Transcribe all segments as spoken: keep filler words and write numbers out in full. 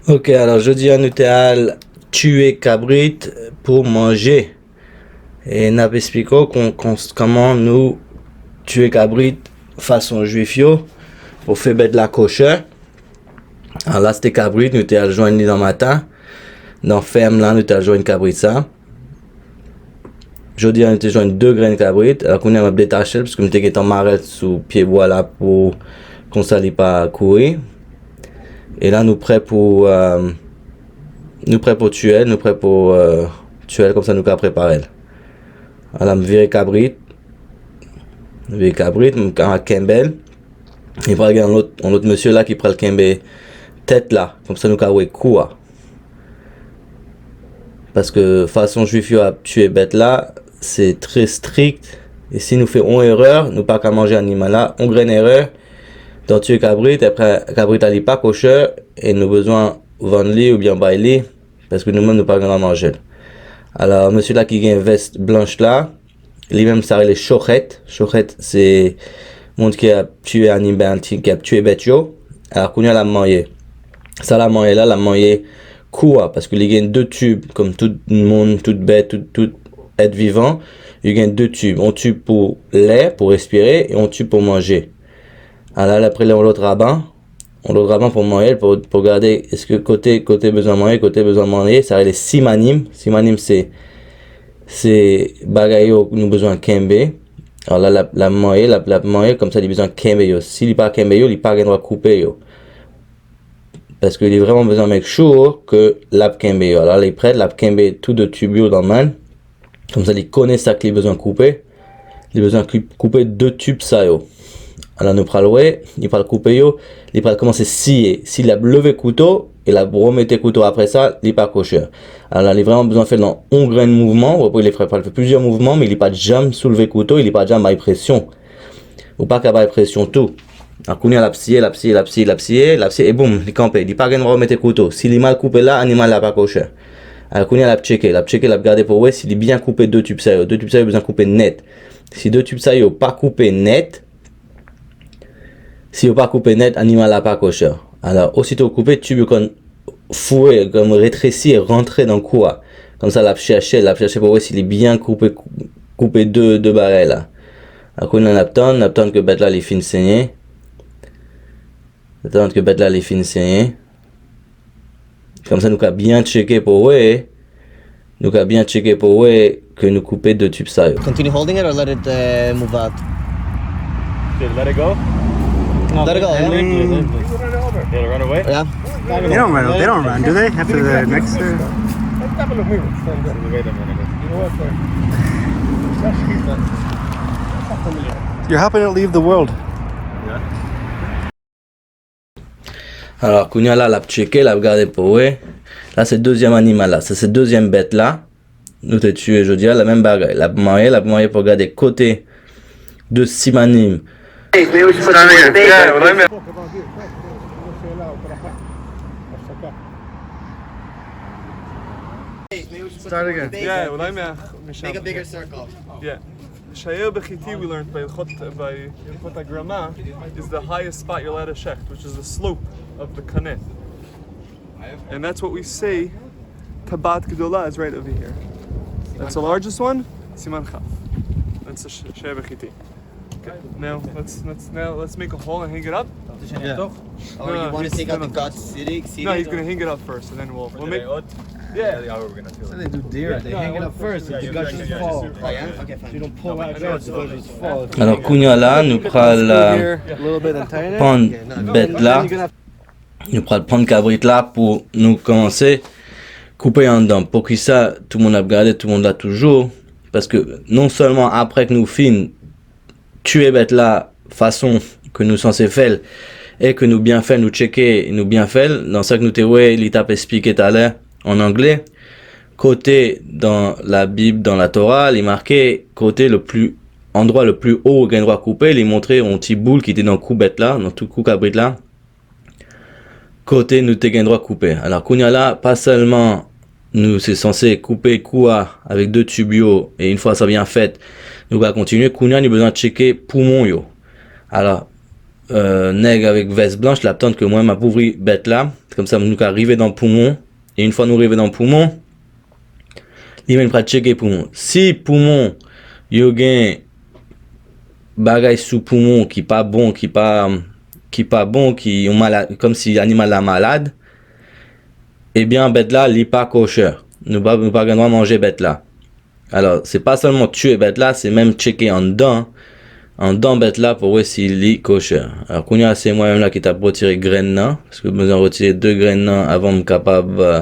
Ok, alò jodi a nou te al tiye kabrit pou manje. E n ap esplike w kon, kon, kòman nou tiye kabrit fason jwif yo pou fè bèt la kochè. Alò la se te kabrit, nou te al jwenn li nan maten. Nan fèm la, nou te al jwenn kabrit sa. Jodi a, nou te jwenn de grenn kabrit. Alò kounye a m ap detache l, paske m te gentan mare l sou pye bwa la pou konsa li pa kouri. E la, nou prè pou, euh, nou prè pou tiye l, nou prè pou, euh, tiye l, konsa nou ka prepare l. Alò, m vire kabrit. M vire kabrit, m ka kenbe l. E pral gen yon lòt, yon lòt mesye la ki pral kenbe tèt la, konsa nou ka wè kou a. Paske fason jwif yo ap tiye bèt la, se trè strikt. E si nou fè yon erè, nou pa ka manje animal la. Yon grenn erè, dan tiye kabrit, apre kabrit la li pa kochè, e nou bezwen vann li oubyen bay li, paske nou menm nou pa gen dwa manje l. Alò, mesye la ki gen vès blanch la, li menm sa rele shochet. Shochet se moun ki ap tiye animal, ki ap tiye bèt yo. Alò, kounye a l ap manyen. Sa l ap manyen la, l ap manyen kou a, paske li gen de tib, kòm tout moun, tout bèt, tout, tout èt vivan, li gen de tib. Yon tib pou lè, pou respire, e yon tib pou manje. Alò, l ap rele yon lòt raban. Yon lòt raban pou manyen l, pou, pou gade èske kote, kote bezwen manyen, kote bezwen manyen, sa rele simanim. Simanim se, se bagay yo nou bezwen kenbe. Alò la, l ap, l ap manyen, l ap, l ap manyen, kòmsa li bezwen kenbe yo. Si li pa kenbe yo, li pa gen dwa koupe yo. Paske li vrèman bezwen make sure ke l ap kenbe yo. Alò, li prè, l ap kenbe tou de tib yo nan men l. Kòmsa li konnen sa k li bezwen koupe. Li bezwen koup-, koupe de tib sa yo. Alò, nou pral wè, li pral koupe yo, li pral kòmanse siye. Si l ap leve kouto, e l ap remete kouto apre sa, li pa kochè. Alò, li vrèman bezwen fè l nan yon grenn mouvman. Ou wè, li pral fè plizyè mouvman, men li pa t janm soulve kouto, e li pa t janm bay presyon. Ou pa ka bay presyon tou. A, kounye a l ap siye, l ap siye, l ap siye, l ap siye, l ap siye, e boum, li kanpe. Li pa gen dwa remete kouto. Si li mal koupe la, animal la pa kochè. A, kounye a l ap tcheke, l ap tcheke, l ap gade pou wè si li byen koupe de tib sa yo. De tib sa yo bezwen koupe nèt. Si de tib sa yo pa koupe nèt, si yo pa koupe nèt, animal la pa kochè. Alò, osito koupe, tib yo konn foure, kòm retresi e rantre nan kou a. Kòmsa, l ap chèche, l ap chèche pou wè si li byen koupe, koupe de, de bagay la. Akounye a n ap tann, n ap tann ke bèt la li fin senyen. N ap tann ke bèt la li fin senyen. Kòmsa, nou ka byen tcheke pou wè. Nou ka byen tcheke pou wè ke nou koupe de tib sa yo. Continue holding it or let it uh, move out? Dude, let it go. Let it go, yeah? It'll run away? Yeah. They don't run. They don't run, do they? After the next. Let's have a look. Move it. Stand up. This is the way they run away. You know what? Sir? Let's keep that. That's not familiar. You're helping it leave the world. Yeah. Alò, kounye a la, l ap tcheke, l ap gade pou wè. La, se dezyèm animal la. Sa, se dezyèm bèt la. Nou te tiye jodi a, la menm bagay. L ap manyen, l ap manyen pou gade kote de simanim. Start again. Yeah, אולי מה-, משם. Make a bigger circle. Yeah. Shayir bechiti, we learned by הלכות, by הלכות הגרמה, is the highest spot you're allowed to shecht, which is the slope of the קנה. And that's what we say, טבעת גדולה is right over here. That's the largest one, סימן כ'. That's the ש-, shayir bechiti. Okay, now let's, let's, now let's make a hole and hang it up. Yeah. Oh, you want to take out the guts? No, he's gonna hang it up first, and then we'll, we'll make. Yeah. That's what they do deer. They hang it up first, and the guts just fall. Oh, yeah? Okay, fine. You don't pull out guts, the guts just fall. Alò, kounye a la, nou pral, euh, pann bèt la. Nou pral pann kabrit la pou nou kòmanse koupe anndan. Poukisa tout moun ap gade, tout moun la toujou? Paske non sèlman apre ke nou fin tiye bèt la fason ke nou sanse fè l, e ke nou byen fè l, nou tcheke, nou byen fè l, nan sa ke nou te wè, li t ap esplike talè an anglè, kote dans la Bible, dans la Torah, li make kote le plus, endroit le plus haut ou gen dwa koupe, li montre yon ti boul ki te nan kou bèt la, nan tout kou kabrit la. Kote nou te gen dwa koupe. Alò, kounye a la, pa sèlman nou se sanse koupe kou a avèk de tib yo, e yon fwa sa byen fèt, nou ka kontinye. Kounye a, nou bezwen tcheke poumon yo. Alò, euh, nèg avèk vès blanch, l ap tann ke mwen, m ap ouvri bèt la. Kòmsa, nou ka rive nan poumon. E yon fwa nou rive nan poumon, li menm pral tcheke poumon. Si poumon yo gen bagay sou poumon ki pa bon, ki pa, ki pa bon, ki yon malad, kòmsi animal la malad, ebyen, bèt la, li pa kosher. Nou pa, nou pa gen dwa manje bèt la. Alò, se pa sèlman tiye bèt la, se menm tcheke anndan, anndan bèt la pou wè si li kosher. Alò, kounye a, se mwen menm la ki t ap retire grenn nan, paske m bezwen retire de grenn nan avan m kapab, euh,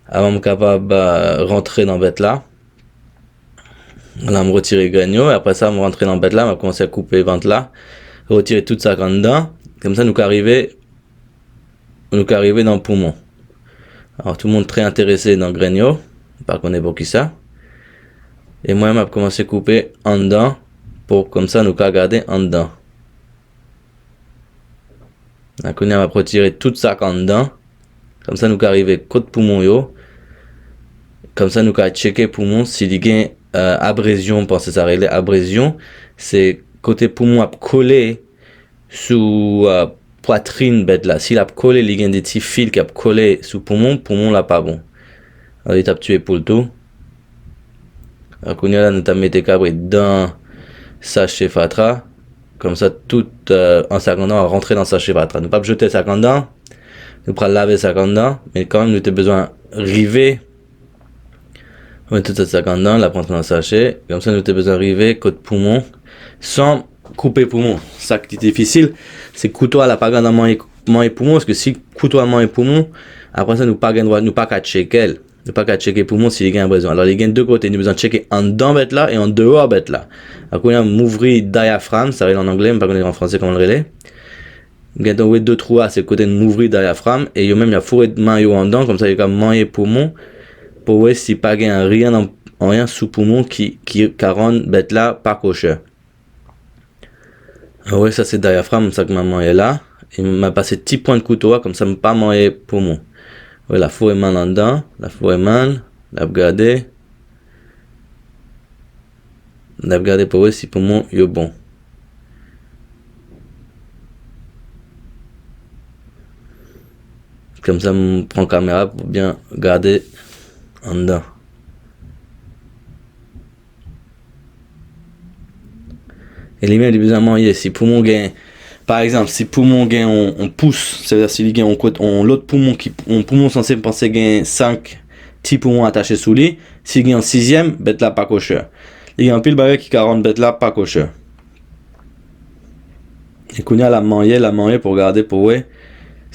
avan m kapab, euh, rantre nan bèt la. La, m retire grenn yo, e apre sa, m rantre nan bèt la, m ap kòmanse koupe vant la, retire tout sa k anndan. Kòmsa, nou ka rive, nou ka rive nan poumon. Alò, tout moun trè enterese nan grenn yo, m pa konnen poukisa. E mwen, m ap kòmanse koupe anndan, pou kòmsa, nou ka gade anndan. La, kounye a, m ap retire tout sa k anndan. Kòmsa, nou ka rive kot poumon yo. Kòmsa, nou ka tcheke poumon si li gen, euh, abrezyon, m panse sa rele abrezyon. Se kote poumon ap kole sou, euh, pwatrin bèt la. Si l ap kole, li gen de ti fil k ap kole sou poumon, poumon la pa bon. Alò, li t ap tiye poul tou. Alò, kounye a la, nou t ap mete kabrit dan sache fatra. Kòmsa, tout, euh, an sa k anndan rantre nan sache fatra. Nou p ap jete sa k anndan. Nou pral lave sa k anndan. Men kanmenm, nou te bezwen rive. Mete tout sa k anndan, l ap rantre nan sache. Kòmsa, nou te bezwen rive kot poumon. San koupe poumon. Sa ki difisil, se kouto a la pa gen nan manye, manye poumon. Paske si kouto a manye poumon, apre sa, nou pa gen dwa, nou pa ka tcheke l. Nou pa ka tcheke poumon si li gen abrezyon. Alò, li gen de kote. Nou bezwen tcheke anndan bèt la e andeyò bèt la. Alò, kounye a, m ouvri dayafram, sa rele an angle, m pa konnen an franse kòman l rele. M gentan wè de twou a, se kote m ouvri dayafram, e yo menm, y ap foure men yo anndan, kòmsa yo ka manye poumon, pou wè si pa gen anyen nan, anyen sou poumon ki, ki ka rann bèt la pa kosher. Ann wè, sa se dayafram, sa k m ap manye la. E m ap pase ti pwent kouto a, kòmsa m pa manye poumon. Wè, l ap foure men l anndan, l ap foure men l, l ap gade. L ap gade pou wè si poumon yo bon. Kòmsa m pran kamera pou byen gade anndan. E li menm, li bezwen manye. Si poumon gen, pa egzanp, si poumon gen yon, yon pous, sètadi si li gen yon kot, yon lòt poumon ki, yon poumon sanse panse gen senk ti poumon atache sou li, si gen yon sizyèm, bèt la pa kosher. Li gen anpil bagay ki ka rann bèt la pa kosher. E kounye a, l ap manye, l ap manye pou gade, pou wè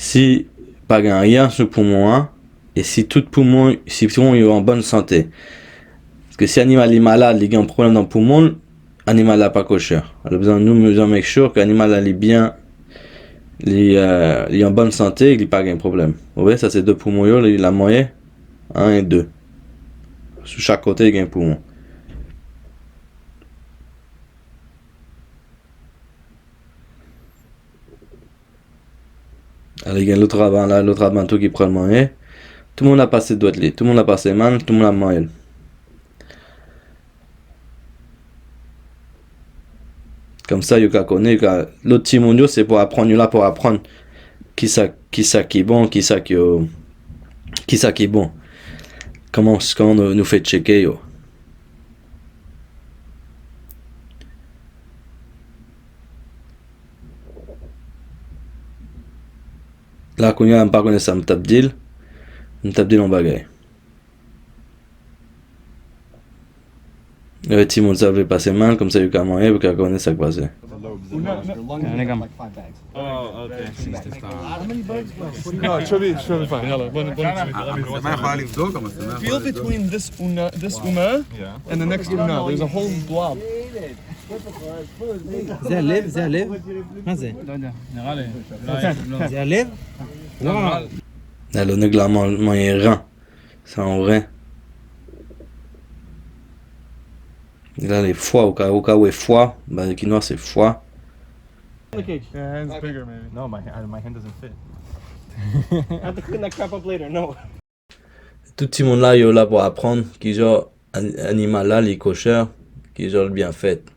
si pa gen anyen sou poumon an, e si tout poumon, si poumon yo an bòn sante. Paske si animal li malad, li gen yon pwoblèm nan poumon, animal la pa kosher. Alò, bezwen, nou bezwen make sure ke animal la li byen, li, euh, li an bòn sante, li pa gen pwoblèm. Ou wè, sa se de poumon yo, li la manye, en e de. Sou chak kote, gen poumon. Ale gen lòt raban la, lòt raban tou ki pral manye. Tout moun ap pase dwèt li, tout moun ap pase men l, tout moun ap manye l. Kòmsa yo ka konnen, yo ka, lòt timoun yo, se pou aprann, yo la pou aprann kisa, kisa ki bon, kisa ki yo, kisa ki bon. Kòman, kòman nou, nou fè tcheke yo. La, kounye a, m pa konnen sa m t ap di l. M t ap di l yon bagay. Yo, timoun sa vle pase men l, kòmsa yo ka manye, pou yo ka konnen sa k pase. Una, una. Nèg a m. Oh, okay. No, it should be, it should be fine. Yalla, bon, bon. Feel between this una, this una, and the next una. There's a whole blob. Zè lèv, zè lèv. Zè lèv. Wow. Alò, nèg la man-, manyen ran. Sa yon ren. Nèg la, li fwa, ou ka, ou ka wè fwa. Ba, ki nwa, se fwa. The cage. Yeah, hand's bigger, maybe. No, my, my hand doesn't fit. I have to clean that crap up later, no. Tout timoun la, yo la pou aprann kijan an-, animal la, li kosher, kijan l byen fèt.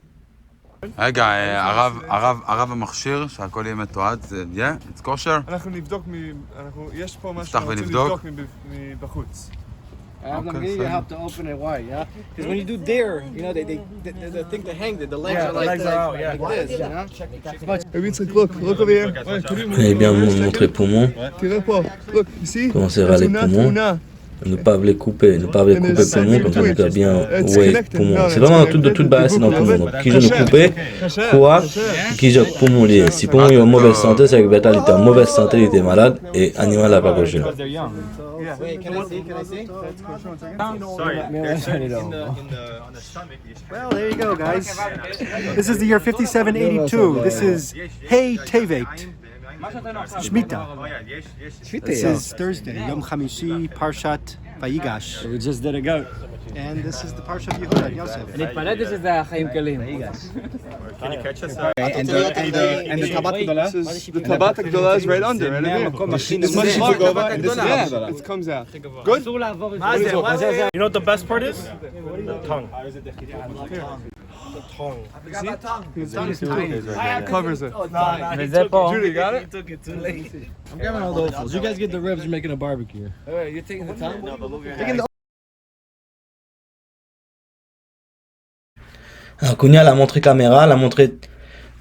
רגע, אה, הרב, הרב, הרב המכשיר שהכל יהיה מתועד, זה, yeah, it's kosher? אנחנו נבדוק, מ- אנחנו- יש פה משהו נפתח שאנחנו רוצים ונבדוק. לבדוק מב- מבחוץ. I have them give you help to open it wide, yeah? Because when you do there, you know, they, they, they, they think to hang it. The legs Yeah, are the like, legs like, are out, yeah. like this, you know? But רבי יצחק, look, look over here. Ebyen, moun montre poumon, תראה פה, look, you see? Kòmanse rale תזונה poumon. טמונה. Nou pa vle koupe, nou pa vle koupe poumon, konsa nou ka byen wè poumon. Se vrèman tout, tout bagay se nan poumon. Donk, kijan nou koupe, kwa, kijan poumon li ye. Si poumon yo an movèz sante, se ke bèt la li te an movèz sante, li te malad, e animal la pa kosher. Wait, can I see? Can I see? Sorry, Man, they're I saying don't in the, know. in the, on the stomach. Well, there you go, guys. This is the year fifty-seven eighty-two. This is Hey Tevet Shmita. Oh, yeah, yes, yes. This is Thursday, Yom Hamishi, Parshat Vayigash. We just did a goat. And this is the Parshat Yehuda and Yosef. נתפלל שזה החיים קלים. Can you catch us up? And the, and the, and the Tabat Gedola. This is the טבעת הגדולה is right under, right over here. This This is is yeah, it comes out. Good? You know what the best part is? Tongue. See? It covers it. וזה פה. Judy, got it? I'm grabbing all those. You guys get the ribs. We're making a barbecue. Kounye a l ap montre kamera, l ap montre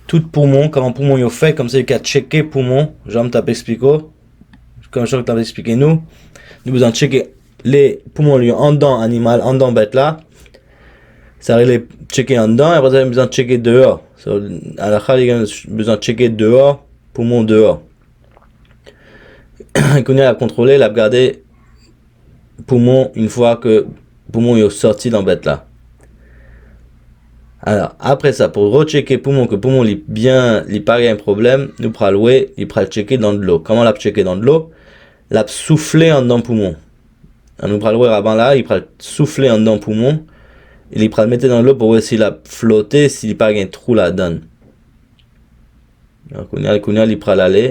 tout poumon, kòman poumon yo fèt, kòmsi yo ka tcheke poumon, jan m t ap eksplike w, kòm jan m t ap eksplike nou. Nou bezwen tcheke le poumon yo anndan animal, anndan bèt la. Sa rele tcheke anndan, e apre sa, nou bezwen tcheke deyò. So, alakha, li gen bezwen tcheke deyò, poumon deyò. Kounye a l ap kontwole, l ap gade poumon, yon fwa ke poumon yo sòti nan bèt la. Alò, apre sa, pou retcheke poumon, ke poumon li byen, li pa gen pwoblèm, nou pral wè, li pral tcheke nan dlo. Kòman l ap tcheke nan dlo? L ap soufle anndan poumon. An nou pral wè raban la, li pral soufle anndan poumon, e li pral mete nan dlo pou wè si l ap flote, si li pa gen twou ladan l. Kounye a, kounye a, li pral ale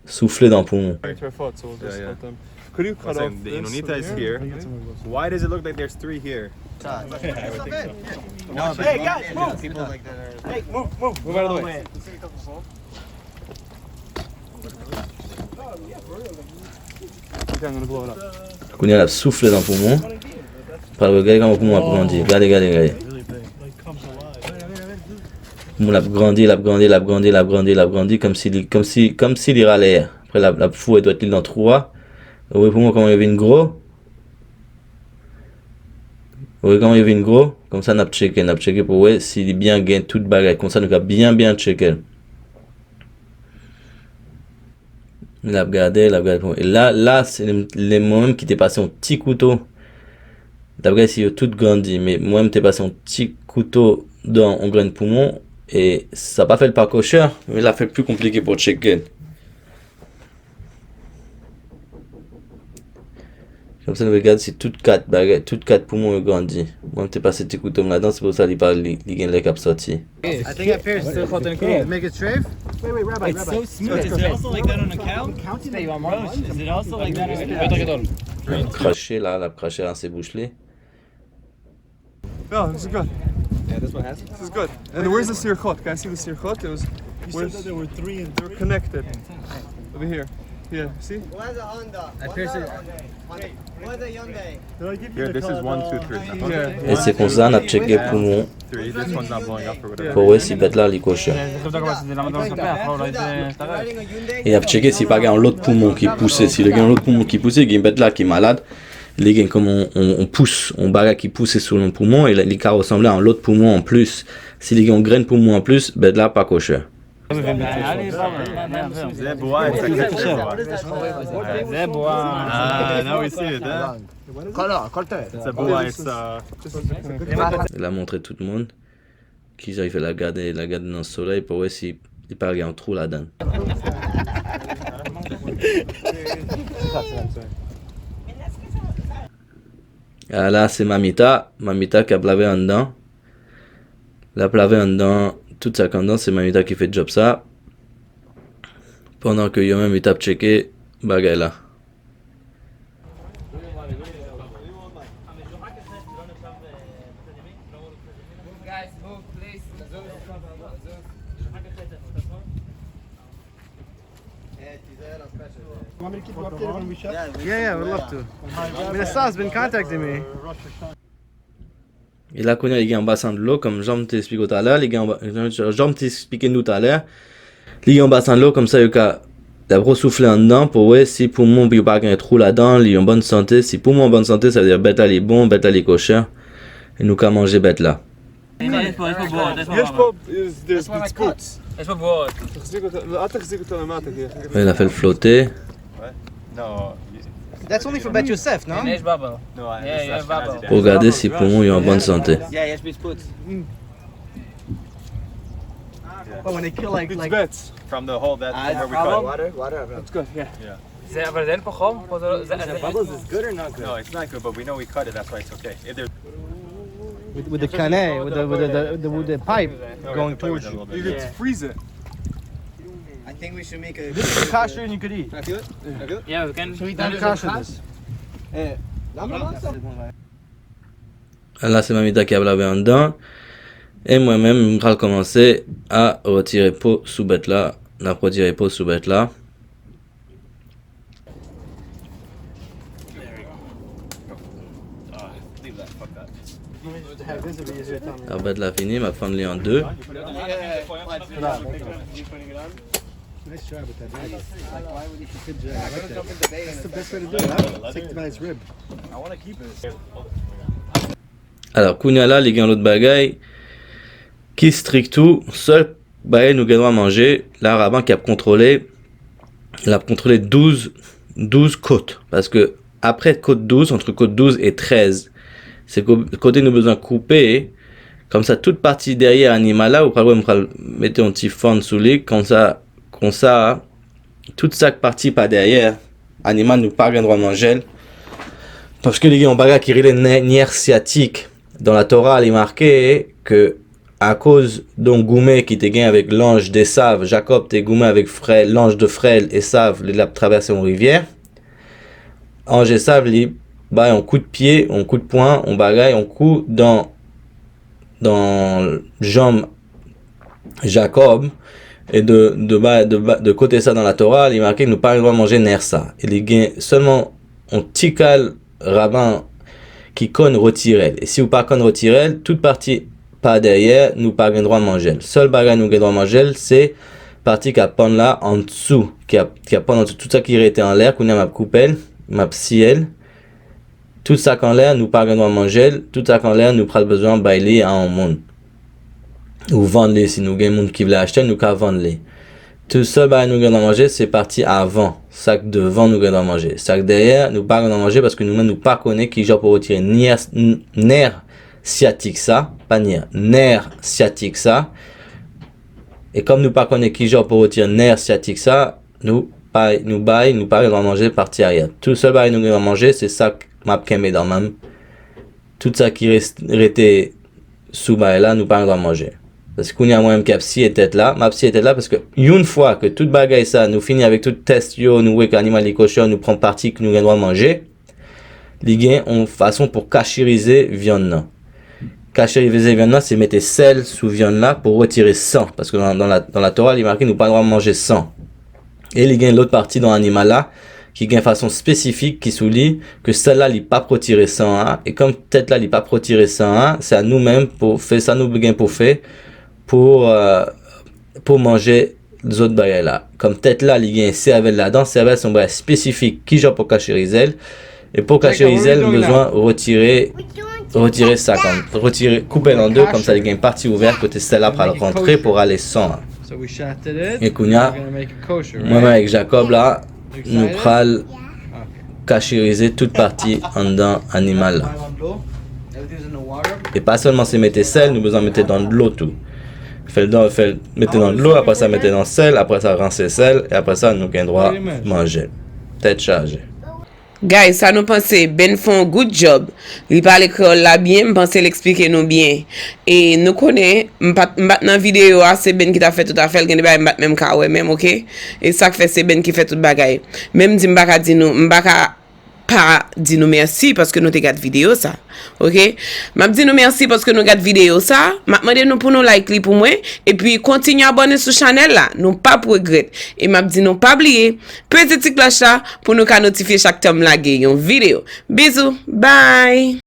soufle nan poumon. Thanks for your thoughts, so we'll just let them. Could you cut off Listen, the this Inunita over is here? Here. Why does it look like there's three here? Hey, guys, move. Hey, move, move. Move out of the way. Okay, I'm gonna blow it up. Kounye a l ap soufle nan poumon. Pral wè, gade kòman poumon ap grandi. Gade, gade, gade. Poumon ap grandi, l ap grandi, l ap grandi, l ap grandi, l ap grandi, kòmsi li, kòmsi, kòmsi li rale yè. Apre l ap, l ap foure dwèt li nan twou a. Ou wè poumon kòman yo vin gwo. Ou wè kòman yo vin gwo. Konsa n ap tcheke, n ap tcheke pou wè si li byen gen tout bagay. Konsa nou ka byen, byen tcheke l. L ap gade, l ap gade pou mwen. E la, la, se li, li mwen menm ki te pase yon ti kouto. L ap gade si yo tout grandi, men mwen menm te pase yon ti kouto dan yon grenn poumon. E sa pa fè l pa kosher, men l ap fè l pi konplike pou tcheke l. Konsa nou gade si tout kat bagay, tout kat poumon yo grandi. Mwen m te pase ti kouto m ladan, se pou sa li pa, li, li gen lè k ap sòti. I think I pierced the cotton cream. Make it shave? Wait, wait, Rabbi, It's Rabbi. so smooth. Is it also like that on a cow? Counting? Stay on my Is it also like that on a cow? L ap krache la, l ap krache nan se bouch li. No, this is good. Yeah, this one has. This is good. And where's the sirchot? Can I see the sirchot? It was. You said Where's, that there were three and they're three. Connected. Over here. Yeah, see? I pierced it. Did I give you Here, the this is color? One, two, three. Uh-huh. Yeah. E se konsa n ap tcheke poumon Three. This one's not blowing up or whatever. pou wè si bèt la li kosher. E y ap tcheke si pa gen yon lòt poumon ki pouse. Si li gen yon lòt poumon ki pouse, gen bèt la ki malad, li gen kòm yon, yon, yon pous, yon bagay ki pouse sou yon poumon, e li ka resanble a yon lòt poumon anplis. Si li gen yon grenn poumon anplis, bèt la pa kosher. Ze bwa, it's like Ze bwa. Ah, now we see it, huh? Color, color. It's a bwa, it's uh. L ap montre tout moun kijan li fè l ap gade, l ap gade nan solèy pou wè si li pa gen yon twou ladan l. A la, se mamita, mamita k ap lave anndan. L ap lave anndan, tout sa k anndan, se mamita ki fè djòb sa. Pandan ke yo menm, yo t ap tcheke bagay la. Guys, move, please. Yeah, yeah, I would love to. Minnesot's been contacting me. E la kounye a, li gen anba san dlo, kòm jan m te eksplike w talè, li gen anba, jan, jan m te eksplike nou talè, li gen anba san dlo, kòmsa yo ka, y ap resoufle anndan pou wè si poumon yo pa gen twou ladan, li an bòn sante. Si poumon an bòn sante, sa vle di bèt la li bon, bèt la li kochè, e nou ka manje bèt la. יש פה, יש פה בועות, יש פה בועות. יש פה בועות. תחזיק אותה למטה, כי אחר כך... Wè, l ap fè l flote. No. That's only for Bet Yosef, no? הנה יש באבל. No, I Yeah, yeah, Ashkenazi באבל. dad. Pou gade si poumon yo an bòn sante. Yeah, יש פשפוש. But when they kill like It's like bets. From the hole that אה, where we חם? cut. Water? Water? It's good, yeah. זה, אבל זה אין פה חום? פה זה לא... זה... זה... Bubbles is good or not good? No, it's not good, but we know we cut it. That's why it's okay. If there's with, with the cane, with the with the, the, the with the pipe no, we going have to play with towards it a you. little bit. Yeah. Freeze it. I think we should make a... This is kasher and you could eat. Can I feel it? Can I feel it? Yeah, we can... Can we eat that kasher this? Eh, dame más. La se mamita ki ap lave anndan. E mwen menm, m pral kòmanse a retire po sou bèt la. N ap retire po sou bèt la. Lè bèt la fini, m ap fann li an de. Nice job with that knife. Good job. I like that. That's the best way to do it, huh? Take the nice rib. Alò, kounye a la, li gen lòt bagay ki strik tou. Sèl bagay nou gen dwa manje, la Raban ki ap kontwole, l ap kontwole douz, douz kot. Paske apre kot douz, ant kot douz e trèz, se ko-, kote nou bezwen koupe. Kòmsa, tout pati dèyè animal la, ou pral wè m pral mete yon ti fann sou li. Kòmsa, konsa, tout sa k pati pa dèyè animal, nou pa gen dwa manje l. Paske li gen yon bagay ki rele nè-, nerf sciatique. Dans la Torah, li make ke akoz de yon goumen ki te gen avèk lanj Esav, Jakòb te goumen avèk frè, lanj de frè l Esav, lè l ap travèse yon rivyè. Anj Esav li bay yon kout pye, yon kout pwen, yon bagay, yon kou dan, dan janm Jakòb. E de, de, ba- de, ba- de kote sa nan la Torah, li make nou pa gen dwa manje nerf sa. E li gen sèlman yon ti kal Raban ki konn retire l. E si w pa konn retire l, tout pati pa dèyè, nou pa gen dwa manje l. Sèl bagay nou gen dwa manje l, se pati k ap pann la andsou, ki ap, ki ap pann andsou. Tout sa ki rete anlè, kounye a m ap koupe l, m ap siye l. Tout sa k anlè, nou pa gen dwa manje l. Tout sa k anlè, nou pral bezwen bay li a yon moun. Ou vann li, si nou gen moun ki vle achte l, nou ka vann li. Tout sèl bagay nou gen dwa manje, se pati avan. Sa k devan nou gen dwa manje. Sa k dèyè, nou pa gen dwa manje paske nou menm nou pa konnen kijan pou retire nè, n- nè syatik sa, pa nè, nè syatik sa. E kòm nou pa konnen kijan pou retire nè syatik sa, nou pa, nou bay, nou pa gen dwa manje pati aryè. Tout sèl bagay nou gen dwa manje, se sa k m ap kenbe nan men m. Tout sa ki res- rete sou bagay la, nou pa gen dwa manje. Paske kounye a mwen menm ki ap siye tèt la, m ap siye tèt la paske yon fwa ke tout bagay sa, nou fini avèk tout tès yo, nou wè ke animal li kochè, nou pran pati ke nou gen dwa manje, li gen yon fason pou kachirize vyann nan. Kachirize vyann nan, se mete sèl sou vyann la pou retire san. Paske nan, nan la, nan la Tora, li make nou pa dwa manje san. E li gen lòt pati nan animal la ki gen fason espesifik ki sou li, ke sèl la li p ap retire san an, e kòm tèt la li p ap retire san an, se a nou menm pou fè sa nou gen pou fè pou, euh, pou manje zòt bagay la. Kòm tèt la li gen sèvèl ladan, sèvèl se yon bagay espesifik, kijan pou kachirize l, e pou kachirize l, nou bezwen retire, retire sa kòm, retire, koupe l an de, kòmsa li gen pati ouvè kote sèl la pral rantre pou rale san an. E kounye a, mwen menm avèk Jakòb la, nou pral kachirize tout pati anndan animal la. E pa sèlman se mete sèl, nou bezwen mete nan dlo tou. Fè l dan, fè l mete nan dlo, apre sa mete nan sèl, apre sa ranse sèl, e apre sa nou gen dwa manje l. Tèt chaje. Guys, sa nou panse? Ben fè yon good job. Li pale kreyòl la byen, m panse l eksplike nou byen. E nou konnen, m pa t, m pa t nan videyo a, se Ben ki t ap fè tout afè l, gen de bagay m pa t menm ka wè menm, oke? E sa k fè se Ben ki fè tout bagay. Men m di m pa ka di nou, m pa ka pa di nou mèsi paske nou te gad videyo sa. Ok? M ap di nou mèsi paske nou gad videyo sa. M ap mande nou pou nou like li pou mwen. Epi kontinye abòne sou chanèl la. Nou p ap regrèt. E m ap di nou pa bliye peze ti klòch la pou nou ka notifye chak tan m lage yon videyo. Bizou. Bye!